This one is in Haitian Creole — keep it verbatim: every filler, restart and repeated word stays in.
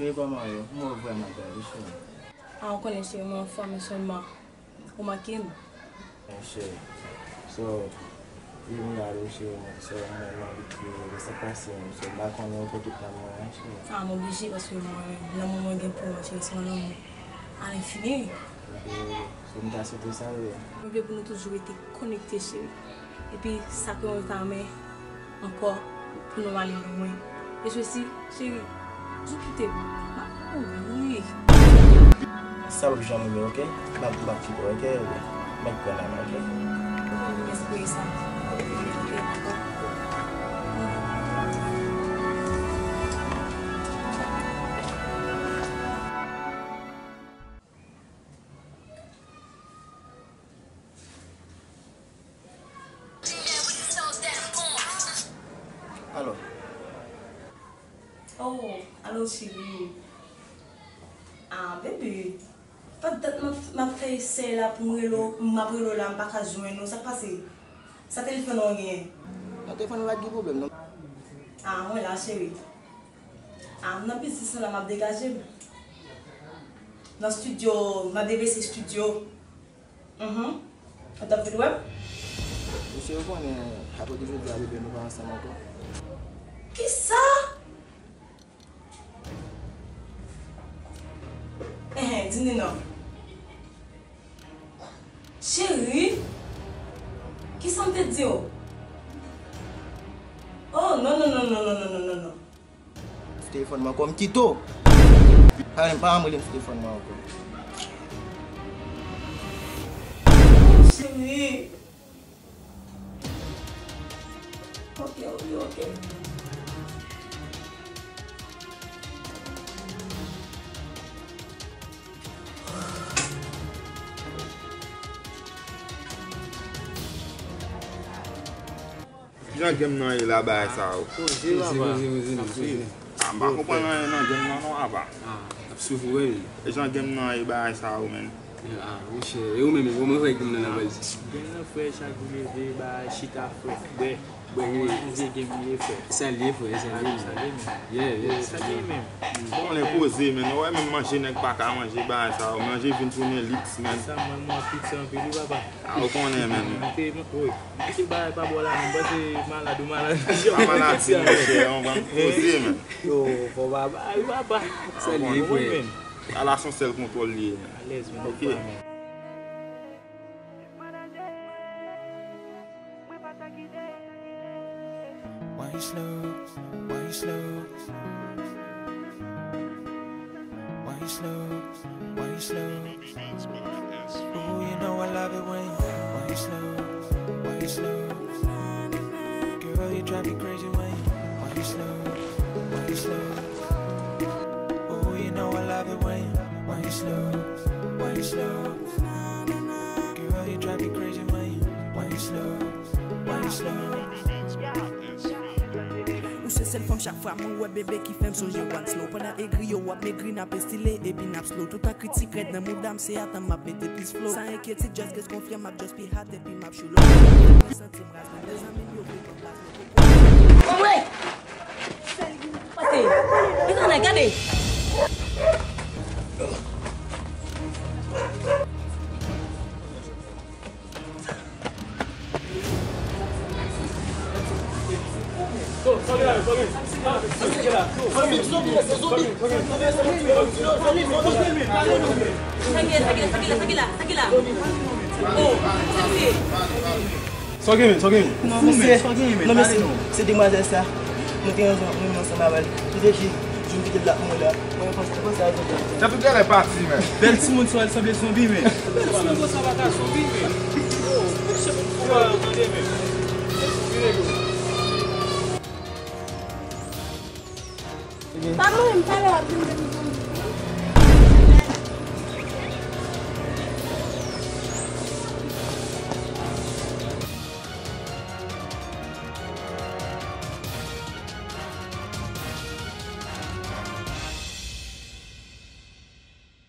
Cheri, kòman w ye? M wè w vrèman bèl wi, cheri. A, ou konnen, cheri, mwen anfòm sèlman. Ou manke m. Mon cheri. So, wi, m gade w, cheri, so, mwen, m anvi kriye, sa k pase menm? So, m pa konnen ou pran tout nanm mwen an, cheri. A, m oblije, paske mwen, lanmou mwen gen pou ou, cheri, se yon lanmou à l'infini. Ebyen, so, m ta swete sa, wi. Mwen vle pou nou toujou rete konekte, cheri. Epi, sa ke mwen ta renmen ankò, pou nou ale lwen. E sesi, cheri, toujou kite m. M ap mouri. Sa p ap janm rive, oke? M ap, m ap kite w, oke? M ap pran nan men, oke? Respire sa. Alo. Oh, alo, cheri. Ah, baby. Pandan m ap, m ap fè esèy la pou m rele w, m ap rele w la, m pa ka jwenn ou. Sa k pase? Sa telefòn ou genyen? Non, telefòn mwen pa t gen pwoblèm, non. Ah, mwen la, cheri. Ah, m nan biznis la, m ap degaje m. Nan estidyo, m ap devese estidyo. Mhm. Ou t ap vin wè m? Mesye, ou konnen, apati jodi a, bebe, nou pa ansanm ankò. Kisa? Enhen, di m non. Cheri, kisa m te di w? Oh, non, non, non. Sou telefòn mwen ankò, m kite w. Pa, pa janm rele m sou telefòn mwen ankò. Cheri. Ok, ok, ok. Kijan game nan ye la, bagay sa yo? Koze, papa. Koze, koze, koze, koze. Ah, m pa konprann anyen nan game nan non, apa. Ah, ap soufri, wi. E jan game nan ye, bagay sa yo, menn. Ah, monchè, e ou menm, e ou menm, wè game nan nan baz. Game nan frè, chak jou leve, bagay, chita frè, bwè. Bwè, wi. Koze game li ye, frè. Sa li ye, frè, sa li ye. Sa li ye, menn. Yeah, yeah, sa li ye, menn. Bon, lè koze, menn. Ou wè menm manje nèg pa ka manje, bagay sa yo. Manje vin tounen liks, menn. Sa, mwen, mwen, pizza anpil, wi, papa. Ah, ou konnen menm. Te, wi. Anpil bagay pa bò la, menm. Panse malad ou malad. Pa malad, monchè, on va koze, menm. Yo, fò pa bay, papa. Sa li ye, frè. Ala son sèl kontwòl li ye, menm. Alèz, menm. Ok. Why you slow? Why you slow? Why you slow? Why you slow? Ooh, you know I love it when you, why you slow? Why you slow? Girl, you drive me crazy when you, why you slow? Why you slow? Ooh, you know I love it when you, why you slow? Why you slow? Girl, you drive me crazy when you, why you slow? Why you slow? Ou se sèl fanm chak fwa mwen wè bebe ki fè m sonje One Slow. Pandan egri yo w ap megri, n ap estile epi n ap slow. Tout an kritik rèd nan mouda m, se atan m ap mete plis flow. San enkyetid, just get konfyan, m ap just pi hot epi m ap show love. Mwen santi m raz, men mezanmi m yo vle pran plas mwen. Anmwey! Pase! Kisa nèg gade? Sa gen, sa gen, sa gen la, sa gen la. Oh, sa se. Sa w gen menm, sa w gen menm? Non, mesye. Non, mesye. Se demwazèl sa. Mwen te renmen ansanm avè l. Li te di, jou m kite l la pou mwen la. Mwen panse, mwen panse a yon jan. Jan tout lè pati, men. Bèl timoun sa, l sanble zonbi, men. Bèl timoun konsa pa ka zonbi, men. Yo, fòk se pou fò a yo tande, men. Pa mwen, m talè w ap vin depi pou m.